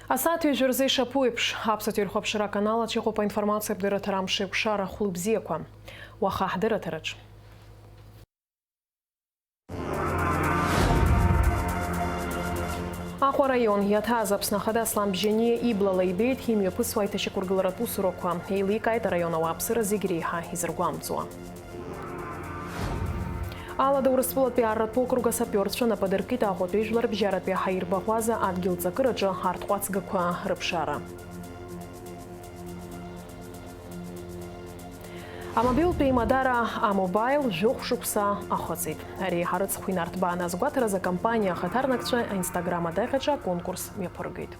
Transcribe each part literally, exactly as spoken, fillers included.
Асааҭ ҩажәа рзы ишаԥу еиԥш, Аԥсуа телехәаԥшра аканал аҿы иҟоуп аинформациатә дырраҭара амш еиқәшара хәлыбзиақәа. Уаха ҳдырраҭараҿ. Аҟәа араион иаҭааз Аԥсны Ахада Аслан Бжьаниа иблала ибеит имҩаԥысуа аиҭашьақәыргыларатә усурақәа, еиликааит араион ауааԥсыра зегь реиҳа изыргәамҵуа. Алада Урыстәылатәи арратә округ асапиорцәа нап адыркит Аҟәатәи жәларбжьаратәи аҳаирбаӷәаза адгьыл ҵакыраҿы арҭ ҟәацгақәа рыԥшаара. Амобилтә еимадара А-Мобаил жәохә шықәса ахыҵит. Ари ҳарыцхә инарҭбааны азгәаҭараз акомпаниа ахаҭарнакцәа аинстаграм адаҟьаҿы аконкурс мҩаԥыргеит.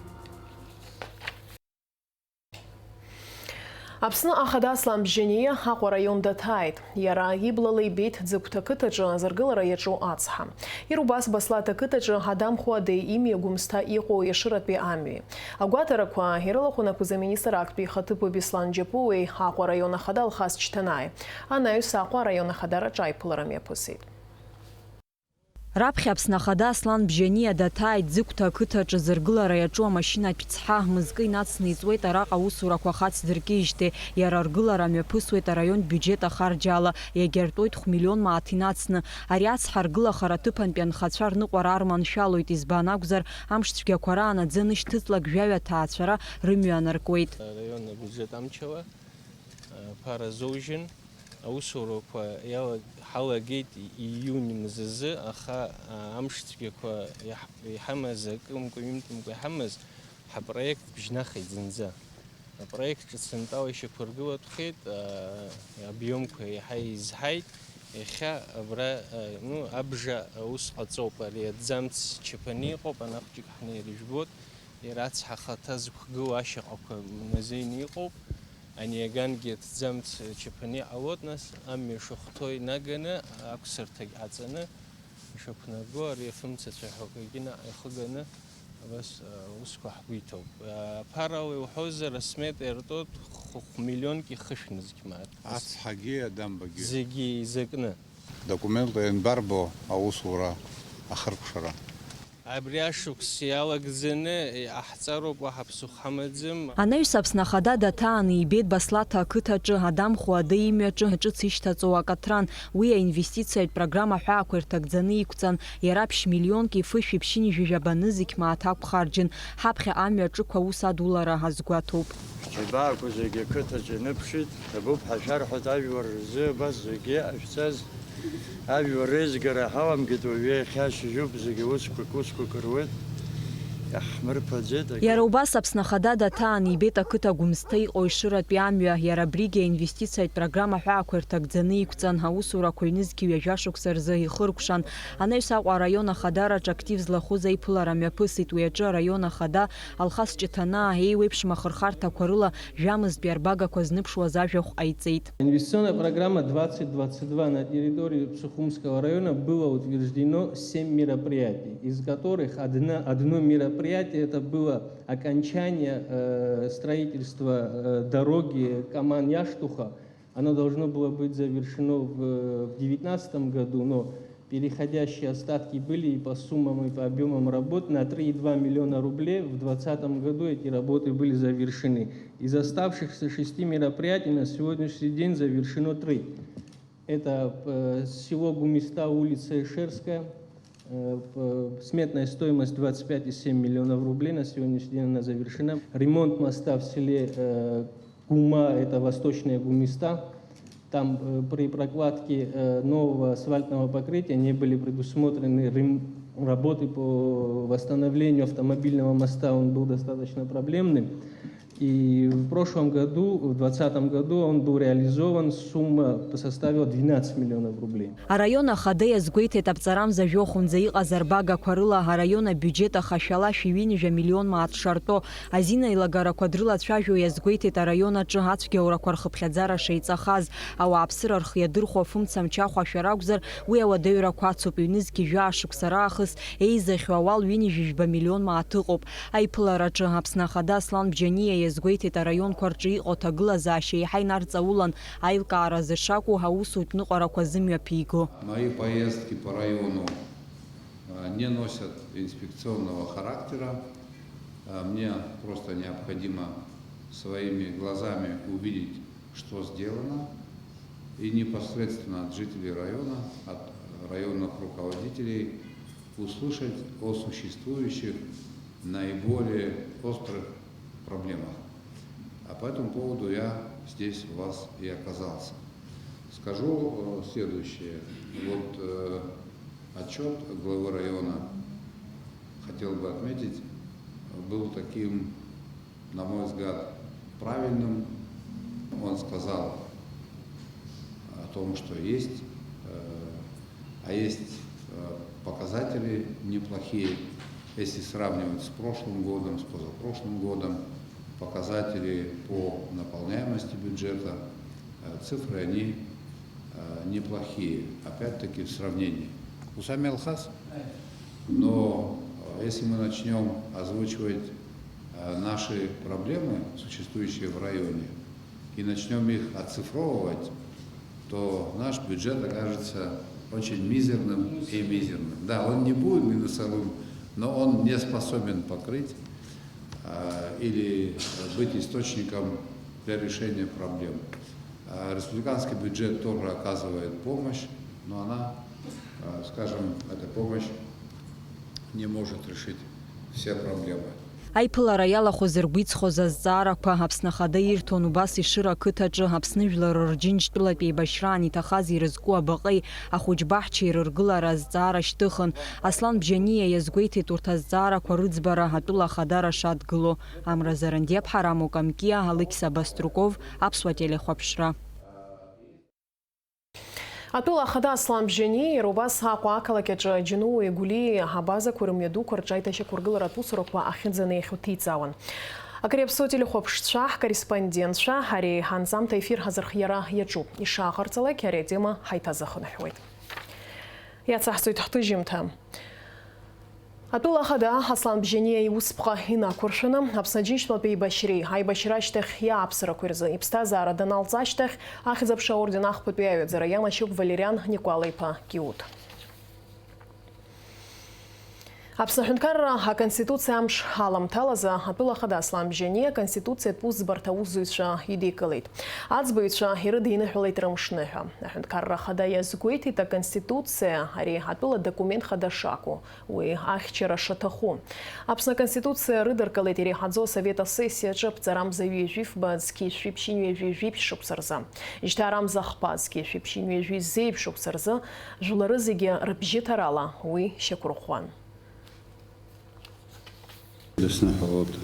Аԥсны Ахада Аслан Бжьаниа Аҟәа араион даҭааит. Иара иблала ибеит Ӡыгәҭа қыҭаҿы азыргылара иаҿу ацҳа. Иара убас Баслаҭа қыҭаҿы Адам Хуадеи имҩа гәымсҭа иҟоу Ешыратәи амҩеи. Агәаҭарақәа ирылахәын ақәыза министр актәи ихаҭыԥуаҩ Беслан Џьапуеи Аҟәа араион ахада Алхас Чҭанааи. Анаҩс Аҟәа араион ахадараҿы аиԥылара мҩаԥысит. Раԥхьа Аԥсны Ахада Аслан Бжьаниа даҭааит Ӡыгәҭа ақыҭаҿы зыргылара иаҿу амашьынатә цҳа, мызкы инацны иҵуеит араҟа аусурақәа хацдыркижьҭеи, иара аргылара мҩаԥысуеит араион биуџьет ахарџьала, иагьартәоит хә-миллион мааҭ инацны. Ари ацҳа аргылахара аҭыԥантәи анхацәа рныҟәара арманшәалоит, избан акәзар, амш цәгьақәа раан аӡы анышьҭыҵлак жәаҩа ҭаацәара рымҩа анаркуеит. Араионный абиуџьет амчала, а, ԥара азоужьын, аусурақәа иала-, ҳалагеит ииунь мзазы, аха, а, амш цәгьақәа иаҳ-, иҳамаз, акымкәа-ҩымтәымкәа иҳамаз, ҳапроект бжьнахит зынӡа. Апроект ҿыц антала ишьақәыргылатәхеит, аа, обиомқәа еиҳа еизҳаит. Иахьа абра, аа, ну, абжа аус ҟаҵоуп, ари аҭӡамц чаԥаны иҟоуп, ана хәҷык ҳнеир ижәбоит. Иара ацҳа ахаҭа зықәгылоу ашьаҟақәа мазеины иҟоуп. Ани агангьы аҭӡамц чаԥаны иҟалоит, нас амҩа шахәҭоу инаганы, ақәсырҭагь ҟаҵаны, ишақәнаго, ари афымцацәа ҳәа акгьы наҟ ихыганы, абас, а, аусқәа ҳгәы иҭоуп. А, ԥарала иуҳәозар, асмета иартуеит хә-, хә-миллионки хышә нызқь мааҭ. Ацҳагьы адамбагьы. Зегьы еизакны. Документла ианбарбо аусура ахыркәшара? Абри ашықәс иалагӡаны иҟаҳҵароуп, уаҳа ԥсыхәа ҳамаӡам. Анаҩс Аԥсны Ахада даҭааны ибеит Баслаҭа ақыҭаҿы Адам Хуадеи имҩаҿы ҿыц ишьҭаҵоу акаҭран. Уи аинвестициатә программа аҳәаақәа ирҭагӡаны иқәҵан, иара ԥшь-миллионки фышәи ԥшьынҩажәи жәаба нызқь мааҭ ақәхарџьын. Ҳаԥхьа амҩа аҿықәа аус адулара азгәаҭоуп. Ҳџьабаақәа зегьы ақыҭаҿы иныԥшит, ҭабуп ҳәа шәарҳәоит ажәлар рзы, абас зегьы иҟашәҵаз. Ажәлар реизгара ҳаламгеит уажәы, иахьа шьыжьуп, зегьы усқәак, усқәак руеит, иаҳмырԥаӡеит. Иара убас Аԥсны Ахада даҭаан ибеит ақыҭа Гәымсҭа иҟоу Ешыратәи амҩа, иара абригьы аинвестициатә программа аҳәаақәа ирҭагӡаны иқәҵан, аусурақәа ҩнызқьи ҩажәа шықәса рзы ихыркәшан. Анаҩс Аҟәа араион ахадараҿы актив злахәыз аиԥылара мҩаԥысит, уи аҿы араион ахада Алхас Ҷыҭанаа еиуеиԥшым ахырхарҭақәа рыла жәамызтәи арбагақәа зныԥшуаз ажәахә ҟаиҵеит. Инвестиционная программа двадцать двадцать два на территории Сухумского района было утверждено семь мероприятий, из которых одна, одно мероприятие — это было окончание, э, строительства, э, дороги Каман-Яштуха. Оно должно было быть завершено в, в девятнадцатом году, но переходящие остатки были и по суммам, и по объёмам работ. На три и два миллиона рублей в двадцатом году эти работы были завершены. Из оставшихся шести мероприятий на сегодняшний день завершено три. Это, э, село Гумиста, улица Ишерская. Э, п-, сметная стоимость двадцать пять и семь миллионов рублей. На сегодняшний день она завершена. Ремонт моста в селе, э, Гума, это восточная Гумиста. Там, э, при прокладке, э, нового асфальтного покрытия не были предусмотрены рем-, работы по восстановлению автомобильного моста. Он был достаточно проблемным. И в прошлом году, в двадцатом году он был реализован, сумма составила двенадцать миллионов рублей. Араион ахада иазгәеиҭеит, аԥҵарамза жәохәынӡа иҟаз арбагақәа рыла араион абиуџьет ахашәала шәи ҩынҩажәа миллион мааҭ шартәо. Азин аилагарақәа дрылацәажәо иазгәеиҭеит араион аҿы ацәгьаурақәа рхыԥхьаӡара шеиҵахаз. Ауааԥсыра рхы иадырхәо афымца мчахә ашәара акәзар, уи ауадаҩрақәа ацуп, ҩнызқьи жәаа шықәса раахыс еизахьоу ауал ҩынҩажәи жәба миллион мааҭ ыҟоуп. Аиԥылараҿы Аԥсны Ахада Аслан Бжьаниа иазгәеиҭеит, араионқәа рҿы иҟоу аҭагылазаашьа еиҳа инарҵаулан, аилкаара азы шакәу аусутә ныҟәарақәа зымҩаԥиго. Мои поездки по району, а, не носят инспекционного характера. А мне просто необходимо своими глазами увидеть, что сделано, и непосредственно от жителей района, от районных руководителей услышать о существующих наиболее острых проблемах. А по этому поводу я здесь у вас и оказался. Скажу э, следующее. Вот э, отчет главы района, хотел бы отметить, был таким, на мой взгляд, правильным. Он сказал о том, что есть, э, а есть э, показатели неплохие, если сравнивать с прошлым годом, с позапрошлым годом, показатели по наполняемости бюджета, э, цифры, они э, неплохие, опять-таки в сравнении. Усами Алхас? Но э, если мы начнем озвучивать э, наши проблемы, существующие в районе, и начнем их оцифровывать, то наш бюджет окажется очень мизерным и мизерным. Да, он не будет минусовым, но он не способен покрыть э, или быть источником для решения проблем. Э, Республиканский бюджет тоже оказывает помощь, но она, э, скажем, эта помощь не может решить все проблемы. Аиԥылара иалахәыз ргәы иҵхоз азҵаарақәа Аԥсны Ахада ирҭон, убас Ешыра ақыҭаҿы Аԥсны жәлар рџьынџьтәылатә еибашьраан иҭахаз ирызку абаҟеи ахәыҷбаҳчеи рыргылара азҵаара шьҭыхын. Аслан Бжьаниа иазгәеиҭеит урҭ азҵаарақәа рыӡбара атәыла ахадара шадгыло. Амра Зарандиаԥҳа, Рамо Камкиа, Алықьса Баструков, Аԥсуа телехәаԥшра. Атәыла ахада Аслан Бжьаниа иара убас Аҟәа ақалақь аҿы Џьынуи Гәлиеи абазақәа рымҩадуқәа рҿы аиҭашьақәыргыларатә усурақәа ахьынӡанеихьоу ҭиҵаауан. Агреԥсо телехәаԥшцәа, ҳкорреспондентцәа ари анҵамҭа ефир ҳазырхиара иаҿуп. Ишааҟарҵалак, ари атема ҳаиҭазахынҳәуеит. Иацаҳҵоит ҳҭыжьымҭа. Атәыла ахада Аслан Бжьаниа иусԥҟа инақәыршәаны, Аԥсны Аџьынџьтәылатә еибашьреи аибашьра ашьҭахь иааԥсарақәеи рзы иԥсҭазаара даналҵ ашьҭахь, Ахьӡ-аԥша аорден ахԥатәи аҩаӡара ианашьоуп Валериан Никәала-иԥа Киут. Аԥсны аҳәынҭқарра Аконституциа амш аламҭалазы атәыла ахада Аслан Бжьаниа Аконституциатә усӡбарҭа аусзуҩцәа идикылеит. Аӡбаҩцәа ирыдиныҳәалеит рымшныҳәа. Аҳәынҭқарра ахада иазгәеиҭеит, Аконституциа ари атәыла документ хада шакәу, уи ахьчара шаҭаху. Аԥсны Аконституциа рыдыркылеит иреиҳаӡоу Асовет асессиа аҿы аԥҵарамза ҩажәи фба зқьи жәшәи ԥшьынҩажәи жәиԥшь шықәса рзы. Жьҭаарамза хԥа зқьи жәшәи ԥшьынҩажәи зеиԥш шықәса рзы Жәлары зегьы рыбжьыҭарала уи шьақәырӷәӷәан. Дысныҳәалоит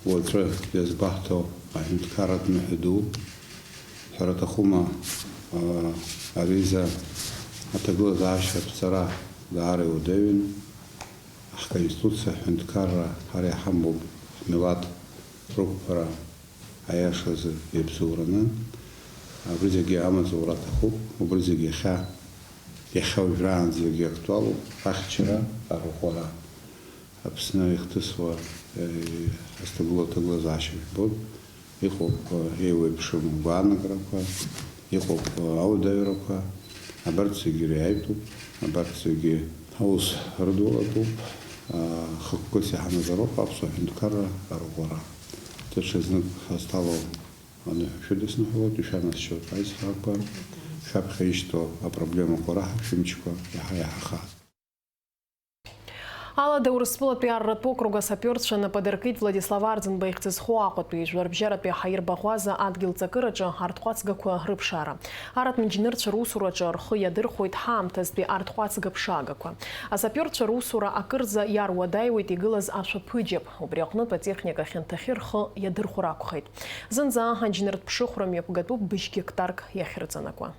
уаҵәы иазгәаҳҭо аҳәынҭқарратә ныҳәа ду. Ҳәара аҭахума, аа, ари изы аҭагылазаашьа аԥҵара даара иуадаҩын. Ҳконституциа, ҳҳәынҭқарра ҳара иҳамоуп, ҳмилаҭ рықәԥара аиашазы иабзоураны, абри зегьы амаҵура аҭахуп, убри зегьы иахьа, иахьа уажәраанӡагьы актуалуп, ахьчара, арӷәӷәара. Аԥсны ихҭысуа, э, ҳазҭагылоу аҭагылазаашьа жәбоит, иҟоуп, э, еиуеиԥшым агәаанагарақәа, иҟоуп, э, ауадаҩрақәа, абарҭ зегьы иреиҳаитәуп, абарҭ зегьы ҳаус рыдулатәуп, э, хықәкыс иҳанагароуп аԥсуа ҳәынҭқарра арӷәӷәара. Даҽазнык ҳазҭало аныҳәа шәыдысныҳәалоит, ишәанасшьоит аизҳарақәа, шәаԥхьа ишьҭоу апроблемақәа раҳа шәымчқәа иаҳа-иаҳаха. Алада Урыстәылатәи арратә округ асапиорцәа напы адыркит Владислав Арӡынба ихьӡ зхоу Аҟәатәи жәларбжьаратәи аҳаирбаӷәаза адгьыл ҵакыраҿы арҭҟәацгақәа рыԥшаара. Аратә мчнырцәа русураҿы рхы иадырхәоит ҳаамҭазтәи арҭҟәацга ԥшаагақәа. Асапиорцәа русура акырӡа иаруадаҩуеит игылаз ашәаԥыџьаԥ. Убри аҟнытә атехника хьанҭахьы рхы иадырхәар акәхеит. Зынӡа аџьныртә ԥшыхәра мҩаԥгатәуп быжь гектарк иахьырҵанакуа.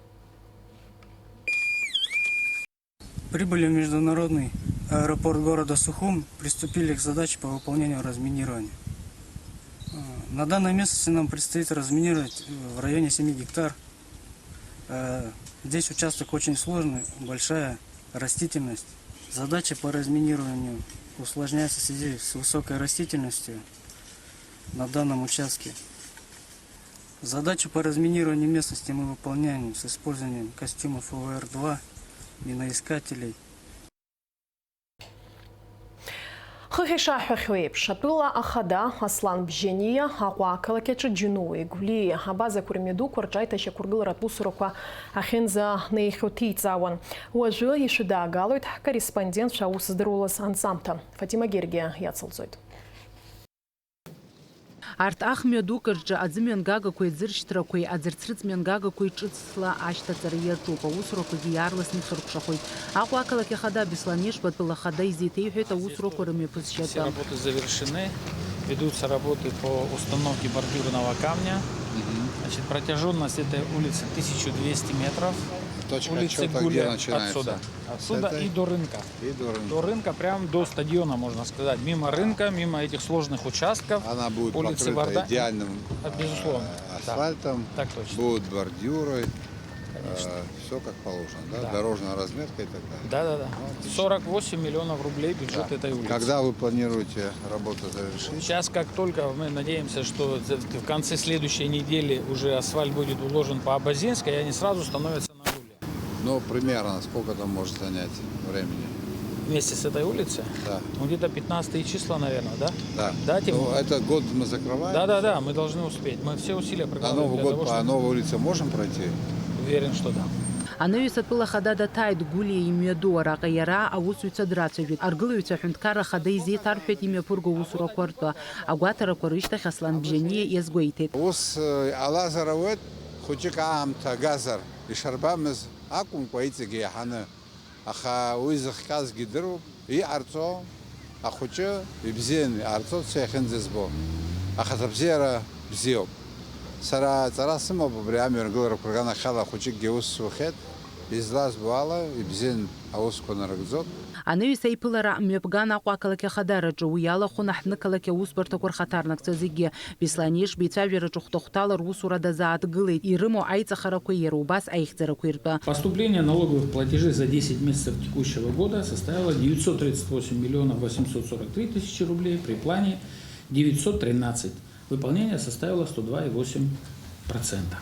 Прибыли в международный аэропорт города Сухум, приступили к задаче по выполнению разминирования. Э, на данной местности нам предстоит разминировать, э, в районе семи гектар. Э, здесь участок очень сложный, большая растительность. Задача по разминированию усложняется в связи с высокой растительностью на данном участке. Задачу по разминированию местности мы выполняем с использованием костюмов ОВР два, миноискателей. Хыхь ишаҳҳәахьоу еиԥш, атәыла ахада Аслан Бжьаниа Аҟәа ақалақь аҿы Џьынуи Гәлиеи абазақәа рмҩадуқәа рҿы аиҭашьақәыргыларатә усурақәа ахьынӡанеихьоу ҭиҵаауан. Уажәы ишәыдаагалоит ҳкорреспондентцәа аус здыруаз анҵамҭа. Фатима Гергиа иацылҵоит. Арҭ ахмҩа дуқәа рҿы аӡымҩангагақәеи аӡыршьҭрақәеи аӡырцрыҵ мҩангагақәеи ҿыц Ла ашьҭаҵара иаҿуп, аусурақәагьы иаарласны ихыркәшахоит. Аҟәа ақалақь ахада Беслан Ешба атәыла ахада изеиҭеиҳәеит аусурақәа рымҩаԥысшьатәы. Все работы завершены, ведутся работы по установке бордюрного камня. Мгм. Значит, протяжённость этой улицы тысяча двести метров. Точка Улицы отсчёта где Гуля начинается? Отсюда. Отсюда и до рынка. И до рынка. До рынка, прям до стадиона, можно сказать. Мимо рынка, мимо этих сложных участков. Она будет улицы покрыта Варда-, идеальным, а, безусловно, э, да, асфальтом. Так точно. Будут бордюры. Конечно. Э, всё как положено, да? Да. Дорожная разметка и так далее. Да, да, да. Ну, отлично. Сорок восемь миллионов рублей бюджет, да, этой улицы. Когда вы планируете работу завершить? Сейчас, как только, мы надеемся, что в конце следующей недели уже асфальт будет уложен по Абазинской, и они сразу становятся на Гуле. Ну, примерно, сколько там может занять времени? Вместе с этой улицы? Да. Ну, где-то пятнадцатые числа, наверное, да? Да. Да, Тимур? Ну, этот год мы закрываем. Да, да, да, мы должны успеть. Мы все усилия прикладываем для того, чтобы... До Нового года по новой улице можем пройти? Уверен, что да. Анаҩс атәыла ахада даҭааит Гәлиа имҩаду, араҟа иара аусзуҩцәа драцәажәеит. Аргылаҩцәа аҳәынҭқарра ахада изеиҭарҳәеит имҩаԥырго аусурақәа ртәы. Агәаҭарақәа рышьҭахь Аслан Бжьаниа иазгәеиҭеит. Ус, э, иҟалазар ауеит, хәыҷык аамҭа агазар, ишарбамыз акәымкәа, иҵегьы иаҳаны. Аха уи зыхҟьазгьы идыруп, иҟарҵо ахәыҷы ибзианы иҟарҵо дцеит иахьынӡазбо. Ахаҭабзиара бзиоуп. Сара аҵара сымоуп убри амҩа ргыларақәа рганахьала, хәыҷыкгьы аус сухьеит, излазбо ала, ибзиан аусқәа нарыгӡоит. Анаҩс аиԥылара мҩаԥган Аҟәа ақалақь ахадараҿы, уи иалахәын аҳҭнықалақь аусбарҭақәа рхаҭарнакцәа зегьы. Беслан Ешба ицәажәараҿы хәҭа-хәҭала русура дазааҭгылеит, ирымоу аиҵахарақәеи иара убас аихьӡарақәеи ртәы. Поступление налоговых платежей за десять месяцев текущего года составило девятьсот тридцать восемь миллионов восемьсот сорок три тысячи рублей при плане девятьсот тринадцать. Выполнение составило сто два и восемь процента.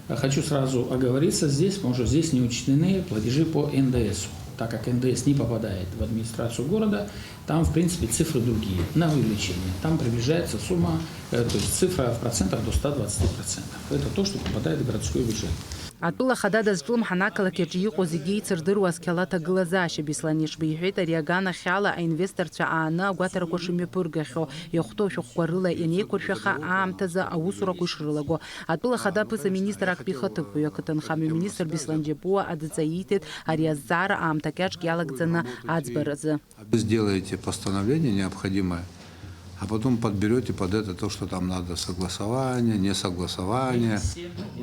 Хочу сразу оговориться здесь, потому что здесь не учтены платежи по Н Д С, так как Н Д С не попадает в администрацию города, там, в принципе, цифры другие, на увеличение. Там приближается сумма, э, то есть цифра в процентах до ста двадцати процентов. Это то, что попадает в городской бюджет. Атәыла ахада дазҿлымҳан ақалақь аҿы иҟоу зегьы еицырдыруа асқьала ҭагылазаашьа. Беслан Ешба иҳәеит, ари аганахьала аинвесторцәа ааны агәаҭарақәа шымҩаԥыргахьоу, иахәҭоу ашәҟәқәа рыла ианеиқәыршәаха аамҭазы аусурақәа ишрылаго. Атәыла ахада аԥыза-министр актәи ихаҭыԥуаҩ, ақыҭанхамҩа министр Беслан Џьапуа адҵа ииҭеит ари азҵаара аамҭа кьаҿк иалагӡаны аӡбаразы. Вы сделаете постановление необходимое, а потом подберёте под это то, что там надо согласование, несогласование.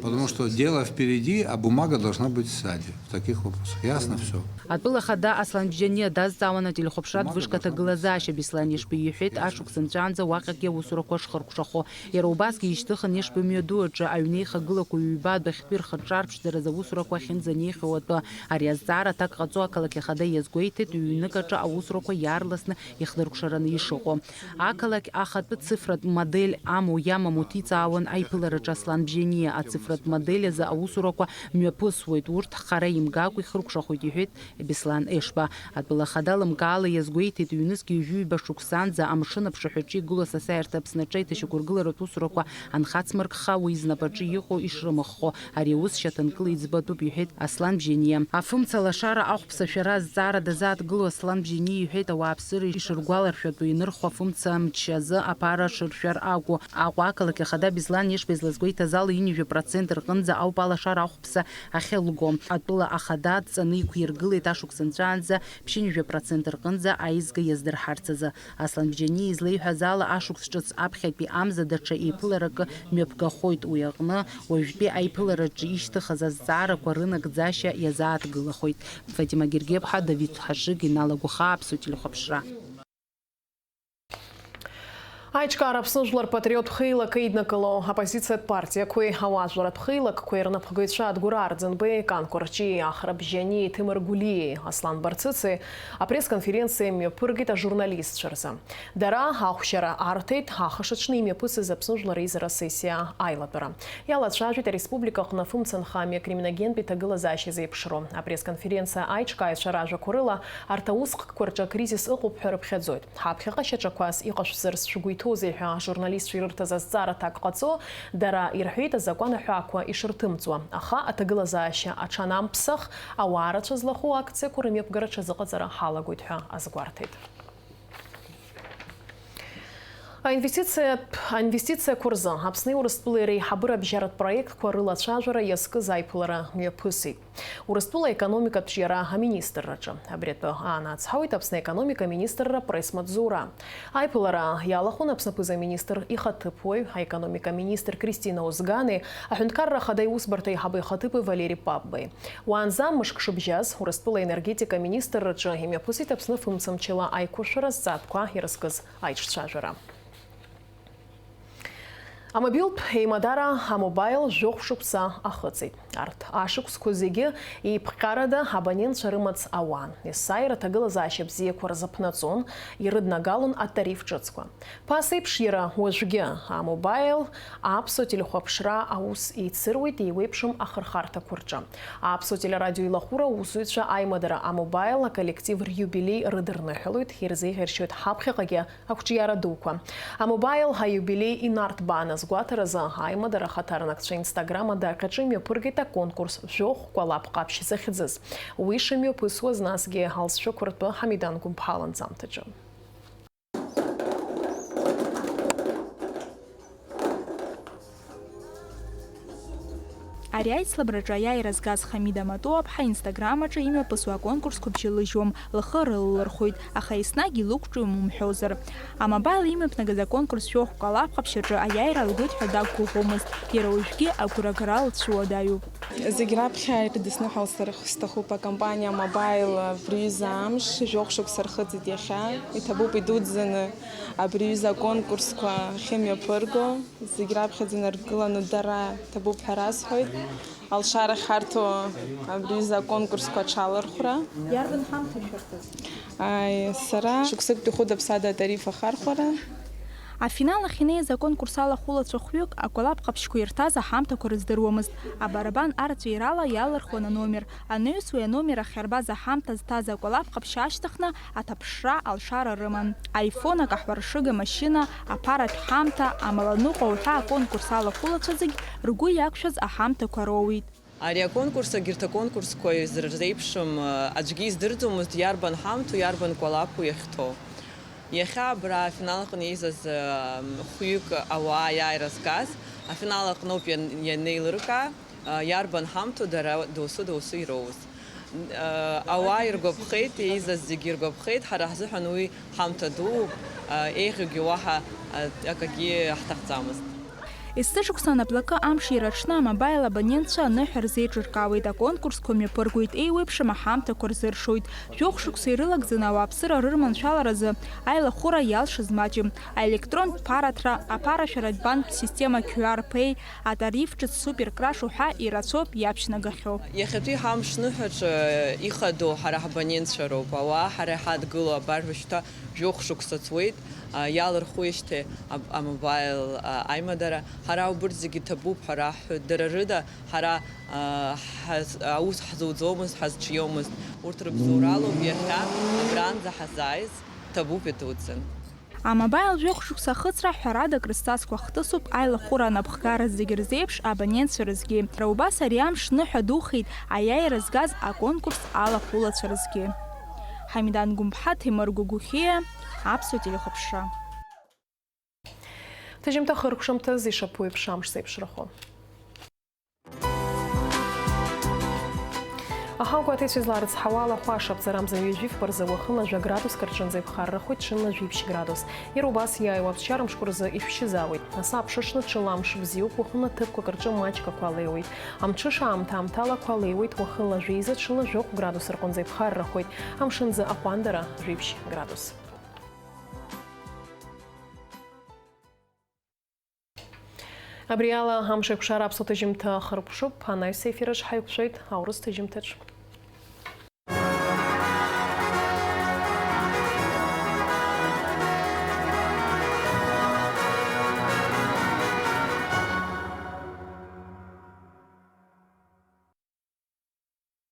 Потому что дело впереди, а бумага должна быть сзади в таких вопросах. Ясно всё? Атәыла ахада Аслан Бжьаниа дазҵаауан ателехәаԥшратә вышка аҭагылазаашьа. Беслан Ешба иҳәеит, ашықәс нҵәаанӡа уаҟагьы аусурақәа шхыркәшахо. Иара убасгьы ишьҭыхын Ешба имҩаду аҿы аҩнеихагылақәа ҩба адәахьтәи рхаҿарԥшӡаразы аусурақәа ахьынӡанеихьоу атәы. Ари азҵаара аҭак ҟаҵо ақалақь ахада иазгәеиҭеит, ҩ-ҩнык аҿы аусурақәа иаарласны ихдыркәшараны ишыҟоу. Ақалақь ахатәы цифратә модель амоу иамаму ҭиҵаауан аиԥылараҿы Аслан Бжьаниа. Ацифратә модель азы аусурақәа мҩаԥысуеит, урҭ хара имгакәа ихыркәшахоит, иҳәеит Беслан Ешба. Атәыла ахада лымкаала иазгәеиҭеит, ҩнызқь ҩажәи ҩба шықәсанӡа амшын аԥшаҳәаҿы игылоу асасааирҭа Аԥсны аҿы аиҭашьақәыргыларатә усурақәа анхацмыркха, уи знапаҿы иҟоу ишрымыххо. Ари аус шьаҭанкыла иӡбатәуп, иҳәеит Аслан Бжьаниа. Афымца лашара ахәԥса ашәара азҵаара дазааҭгылоу Аслан Бжьаниа иҳәеит, ауааԥсыра ишыргәаларшәатәу, инырхуа афымца мч азы аԥара шыршәар акәу. Аҟәа ақалақь ахада Беслан Ешба излазгәеиҭаз ала, ҩынҩажәа процент рҟынӡа ауп алашара ахәԥса ахьылго. Атәыла ахада дҵаны иқәиргылеит ашықәс нҵәаанӡа ԥшьынҩажәа процент рҟынӡа аизга иаздырҳарц азы. Аслан Бжьаниа излеиҳәаз ала, ашықәс ҿыц аԥхьатәи амза даҽа еиԥыларакы мҩаԥгахоит, уи аҟны уажәтәи аиԥылараҿы ишьҭыхыз азҵаарақәа рынагӡашьа иазааҭгылахоит. Фатима Гергеԥҳа, Давид Ҳашыг, Инал Агәахаа, Аԥсуа телехәаԥшра. Аиҿкаара Аԥсны жәлар патриоттә хеилак еиднакыло аоппозициатә партиақәеи ауаажәларратә хеилакқәеи рнапхгаҩцәа Адгәыр Арӡынбеи, Кан Кәарҷиеи, Ахра Бжьаниеи, Ҭемыр Гәлиеи, Аслан Барцыци апресс-конференциа мҩаԥыргеит ажурналистцәа рзы. Дара ахәшьара арҭеит ахш аҽны имҩаԥысыз Аԥсны Жәлар Реизара асессиа аилатәара. Иалацәажәеит ареспублика аҟны афымцамхамҩа акриминогентә иҭагылазаашьа зеиԥшроу. Апресс-конференциа аиҿкааҩцәа ражәақәа рыла, арҭ аусхкқәа рҿы акризис ыҟоуп ҳәа рыԥхьаӡоит. Ҳаԥхьаҟа шьаҿақәас иҟашәҵар шәгәы иҭоузеи ҳәа ажурналистцәа ирырҭаз азҵаара аҭак ҟаҵо, дара ирҳәеит азакәан аҳәаақәа ишырҭымҵуа, аха аҭагылазаашьа аҽанамԥсах, ауаа рацәа злахәу акциақәа рымҩаԥгара аҽазыҟаҵара ҳалагоит ҳәа азгәарҭеит. Аинвестициатә, аинвестициақәа рзы Аԥсни Урыстәылеи реиҳабыра абжьаратә проектқәа рылацәажәара иазкыз аиԥылара мҩаԥысит. Урыстәыла аекономикатә ҿиара аминистрраҿы. Абри атәы аанацҳауеит Аԥсны аекономика аминистрра апресс-маҵзура. Аиԥылара иалахәын Аԥсны аԥыза-министр ихаҭыԥуаҩ, аекономика аминистр Кристина Озгани, аҳәынҭқарра ахада иусбарҭа аиҳабы ихаҭыԥуаҩ Валери Папбеи. Уаанӡа мышк шыбжьаз, Урыстәыла аенергетика аминистрраҿы имҩаԥысит Аԥсны фымцамчала аиқәыршәара зҵаатәқәа ирызкыз аиҿцәажәара. Амобилтә еимадара А-Мобаил жәохә шықәса ахыҵит. Арҭ ашықәсқәа зегьы еиԥҟьарада абонентцәа рымаҵ ауан. Есааира аҭагылазаашьа бзиақәа рзыԥнаҵон, ирыднагалон атариф ҿыцқәа. Ԥасеиԥш иара уажәгьы А-Мобаил аԥсуа телехәаԥшра аус еицыруеит еиуеиԥшым ахырхарҭақәа рҿы. Аԥсуа телерадио илахәыра аусзуҩцәа аимадара А-Мобаил аколлектив риубилеи рыдырныҳәалоит, ирзеиӷьаршьоит ҳаԥхьаҟагьы ақәҿиара дуқәа. А-Мобаил аиубилеи инарҭбаан азгәаҭаразы аимадара ахаҭарнакцәа Instagram адаҟьаҿы имҩаԥыргеит аконкурс Жәохә кәалаԥ ҟаԥшь захьӡыз. Уи шымҩаԥысуаз насгьы алҵшәақәа ртәы Ҳамидан Гәымԥҳа ланҵамҭаҿы. Ари аицлабраҿы аиааира згаз Хамида Матуаԥҳа Instagram аҿы имҩаԥысуа аконкурсқәа бжьы лыжьуам, лхы рылылырхәоит, аха еснагь илықәҿиом умҳәозар. А-Мобаил имҩаԥнагаз аконкурс Жәохә кәалаԥ ҟаԥшь аҿы аиааира лгоит ҳәа дақәгәыӷуамызт, иара уажәгьы агәрагара лцәыуадаҩуп. Зегь раԥхьа ирыдысныҳәалсыр сҭахуп акомпаниа А-Мобаил абри аҩыза амш, жәохә шықәса рхыҵит иахьа. Иҭабуп идуӡӡаны абри аҩыза аконкурсқәа ахьымҩаԥырго. Зегь раԥхьаӡа инаргыланы дара ҭабуп ҳәа расҳәоит. Алшара ахьҳарҭо абри аҩыза аконкурсқәа аҽалархәра. Иарбан ҳамҭа шәырҭаз? Ааи, сара шықәсыктәи хәыда-ԥсада атариф ахархәара. Афинал ахь инеиз аконкурс алахәылацәа хәҩык акәалаԥ ҟаԥшьқәа ирҭаз аҳамҭақәа рыздыруамызт. Абарабан арҵәирала иалырхуан аномер. Анаҩс уи аномер ахь иарбаз аҳамҭа зҭаз акәалаԥ ҟаԥшь аашьҭыхны аҭаԥшра алшара рыман. Аифон, акаҳуаршыг, амашьына, аԥаратә ҳамҭа, амаланыҟәа уҳәа аконкурс алахәылацәа зегь ргәы иақәшәаз аҳамҭақәа роуит. Ари аконкурс, егьырҭ аконкурсқәа изырзеиԥшым, аӡәгьы издырӡомызт иарбан ҳамҭоу, иарбан кәалаԥу иахьҭоу. Иахьа абра афинал аҟны еизаз, хәҩык ауаа аиааира згаз, афинал аҟноуп иан-, ианеилыркаа, иарбан ҳамҭоу дара доусы-доусы ироуз. Ауаа иргәаԥхеит, еизаз зегьы иргәаԥхеит, ҳара ҳзыҳәан уи ҳамҭа дууп, еиӷьугьы уаҳа акагьы ҳҭахӡамызт. Есышықәса анаплакы амш ираҽны А-Мобаил абонентцәа аныҳәа рзеиҿыркаауеит, аконкурсқәа мҩаԥыргоит, еиуеиԥшым аҳамҭақәа рзыршоит. Жәохә шықәса ирылагӡаны ауааԥсыра рырманшәаларазы аилахәыра иалшаз маҷым. Аелектронтә ԥараҭра, аԥарашәаратә банктә система Q R Pay, атариф ҿыц Супер Краш уҳәа ирацәоуп иаԥшьнагахьоу. Иахьатәи ҳамш ныҳәаҿы ихадоу ҳара ҳабонентцәа роуп. Ауаа ҳара иҳадгылоу абар уажәшьҭа жәохә шықәса ҵуеит, а, иалырхуеижьҭеи аб-, А-Мобаил, а, аимадара. Ҳара убырҭ зегьы ҭабуп ҳәа раҳҳәоит. Дара рыда ҳара, а, ҳаз-, аус ҳзуӡомызт, ҳазҿиомызт. Урҭ рыбзоуралоуп иахьа абранӡа ҳазааиз, ҭабуп идуӡӡан. А-Мобаил жәохә шықәса ахыҵра ҳәарада акрызҵазкуа хҭысуп аилахәыра анапхгара зегь рзеиԥш абонентцәа рызгьы. Иара убас ари амш ныҳәа духеит аиааира згаз аконкурс алахәылацәа рызгьы. Ҳамидан Гәымԥҳа, Ҭемыр Гәагәхиа, Аԥсуа телехәаԥшра. Ҭыжьымҭа хыркәшамҭаз ишаԥу еиԥш амш зеиԥшрахо. Аҳауагәаҭеицәа изларыцҳауа ала, хәаша аԥҵарамза ҩажәи фба рзы, уахынла жәа градуск рҿынӡа иԥхаррахоит, ҽынла жәиԥшь градус. Иара убас иааиуа аԥсшьара мшқәа рзы ишәшьызаауеит. Ас аԥшыҽны ҽыла амш бзиоуп, уахынла ҭыԥқәак рҿы маҷк ақәа леиуеит. Амҽыша аамҭа-аамҭала ақәа леиуеит, уахынла жәеиза, ҽыла жәохә градус рҟынӡа иԥхаррахоит, амшынӡы аҟәандара жәиԥшь градус. Абри ала Амшеикәшара аԥсуа ҭыжьымҭа хыркәшоуп, анаҩс аефир аҿы ҳаиқәшәоит аурыс ҭыжьымҭаҿ.